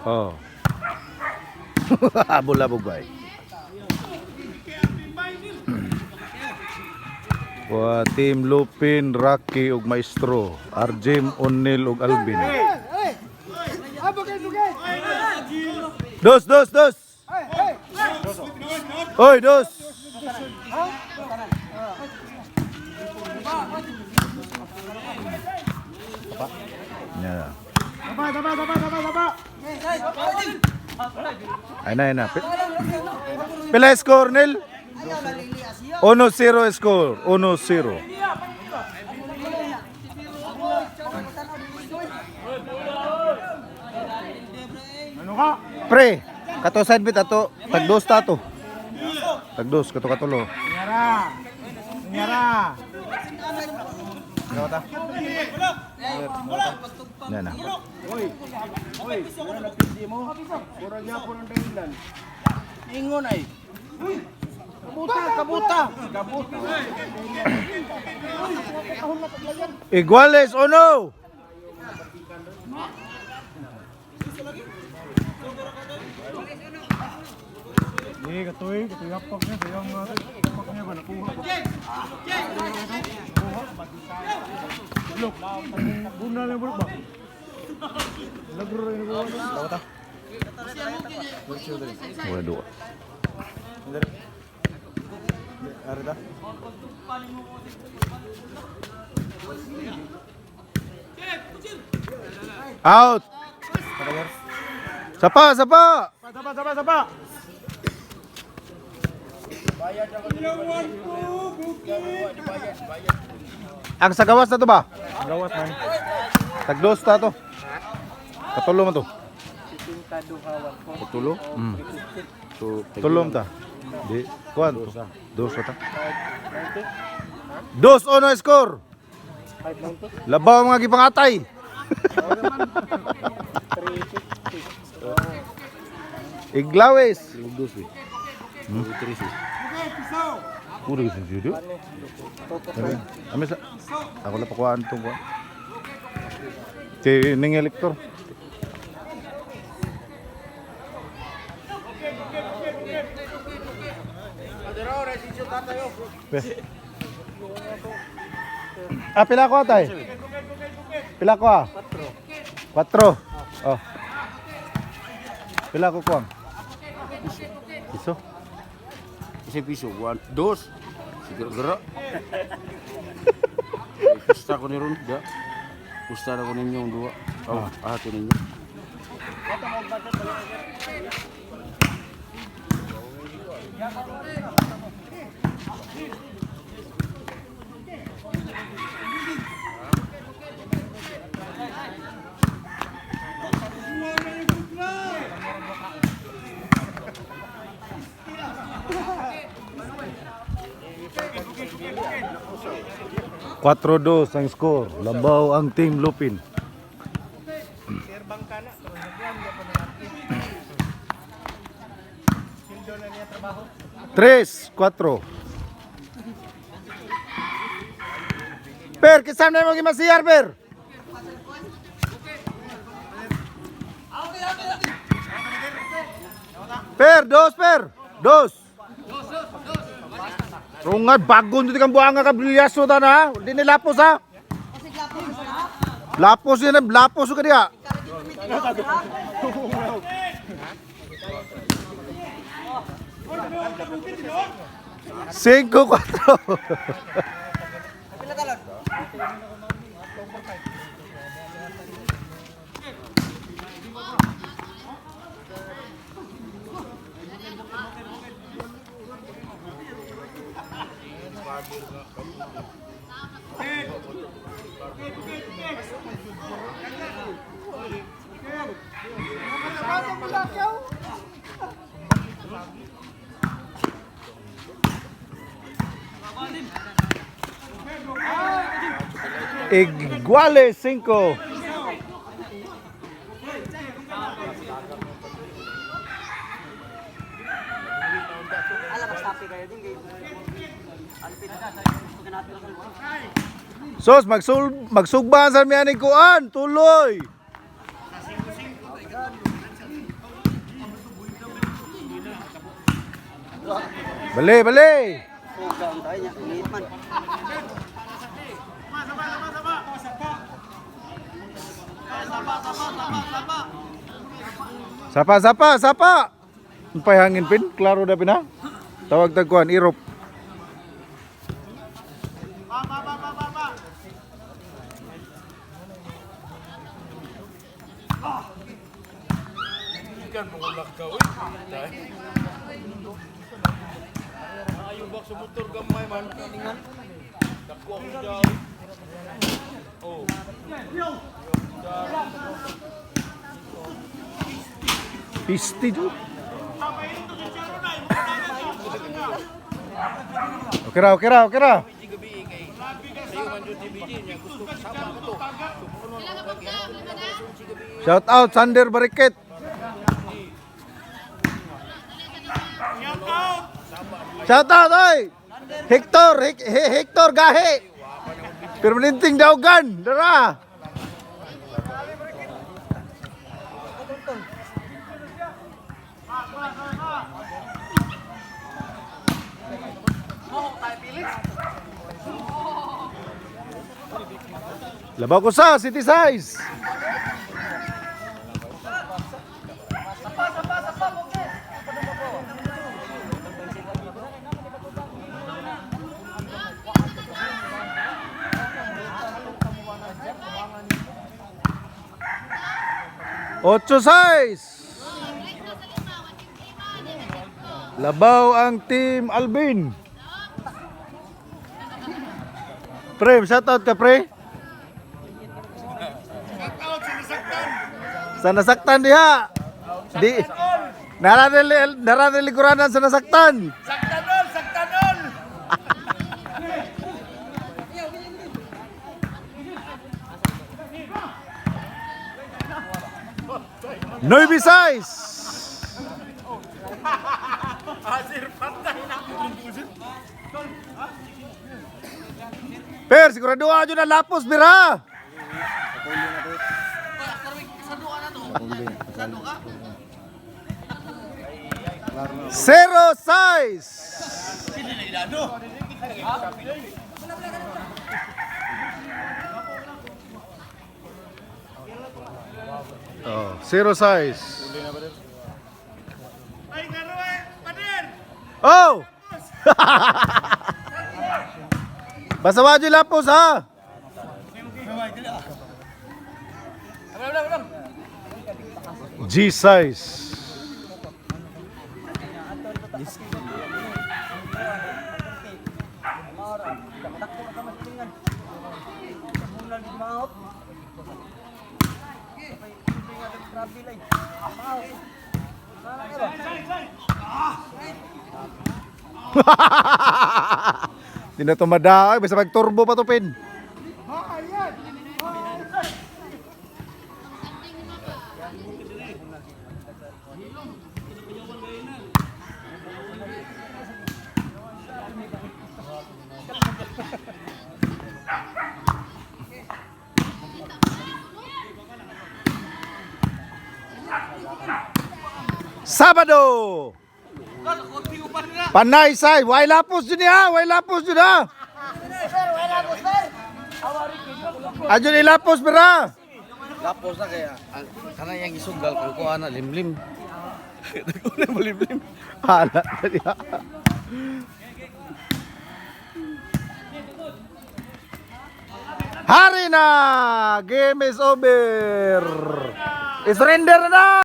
Oh. Habol-habol bay. Wa Team Lupin, Rocky ug Maestro, Arjim, O'Neil ug Alvin. Dos, dos, dos. Oy, dos. Yeah. Taba, taba, taba, taba, taba. Ay na, ay na. Pila score, Nil? 1-0 score. 1-0. Ano ka? Pre, kato side bit ato, tag dos ta to. Tag dos, kato katulo. Nyara. Nyara. Yan na. Oy. Oy, ano na pindi mo? Puro niya po ng dahilan. Ingon ay. Kabuta, kabuta. Kabuta. Iguales o no? Ni katoy, katoy apak niya, sayang nga. Apak niya ba nakuha ba? Look, buna lang bulok ba? Lagro rin ko. Wala dua. Out. Sapa, sapa. Sapa, sapa, sapa. Ang sa gawas na to ba? Gawas man. Tagdos ta to. Katulo man to. Katulo? Tulom ta. Di, kuan to. Dos ta. Dos ono score. Labaw mga gipangatay. Iglawes. Dos eh. Tres eh. Puro gitu video. Ami sa ako lang pakuhaan itong kuan. Si Ning Elector. Pe. Ah, pila ko atay? Pila ko ah? Quatro. Oh. Pila ko kuang? Piso. Isa piso, one, dos. Siguro gerak. Pusta ko ni Ron, da. Pusta na ko ninyo ang duwa. Oh, ato ninyo. Quatro dos ang score. Labaw ang Team Lupin. Tres, cuatro. Per, kisam na mo gimasiyar, Per. Per, dos, per. Dos. Rungad, bago dito kang buanga ka, bilyaso ta na. Hindi ni lapos ha. Lapos yun, lapos ka diya. Cinco, cuatro. Iguales, cinco. Alam, magsapi kayo din. Kayo. Alpit. Sos, magsugba sa mi aning kuan, tuloy. Bali, bali. Sugang tayo niya, init man. Sapa, sapa, sapa. Umpay hangin pin, klaro na pin ha. Tawag tagkuan, irop. Pisti jud. Okay ra, okay ra, okay ra. Shout out Sander Bariket. Shout out oy. Hector, Hector Gahe. Permanenteng daugan, dara. Labaw ko sa city size. Ocho size. Labaw ang team Alvin. Pre, shout out ka pre. Sa nasaktan diha. Di naranil naranil sa nasaktan. Saktanol, saktanol. Nueve size. Per, sigurado ajo na lapos, bira. Zero size. Oh, zero size. Oh! Basta wajib lapos ha. G size. Di na tumada. Ay, basta mag-turbo pa to, Pin. Sabado! Panay say, way lapos jud niya, way lapos jud ha. Adyo ni lapos bra. Lapos na kaya kanang yang isugal kung kuha na limlim. Naguna mo limlim. Hala diha. Hari na! Game is over! Surrender na!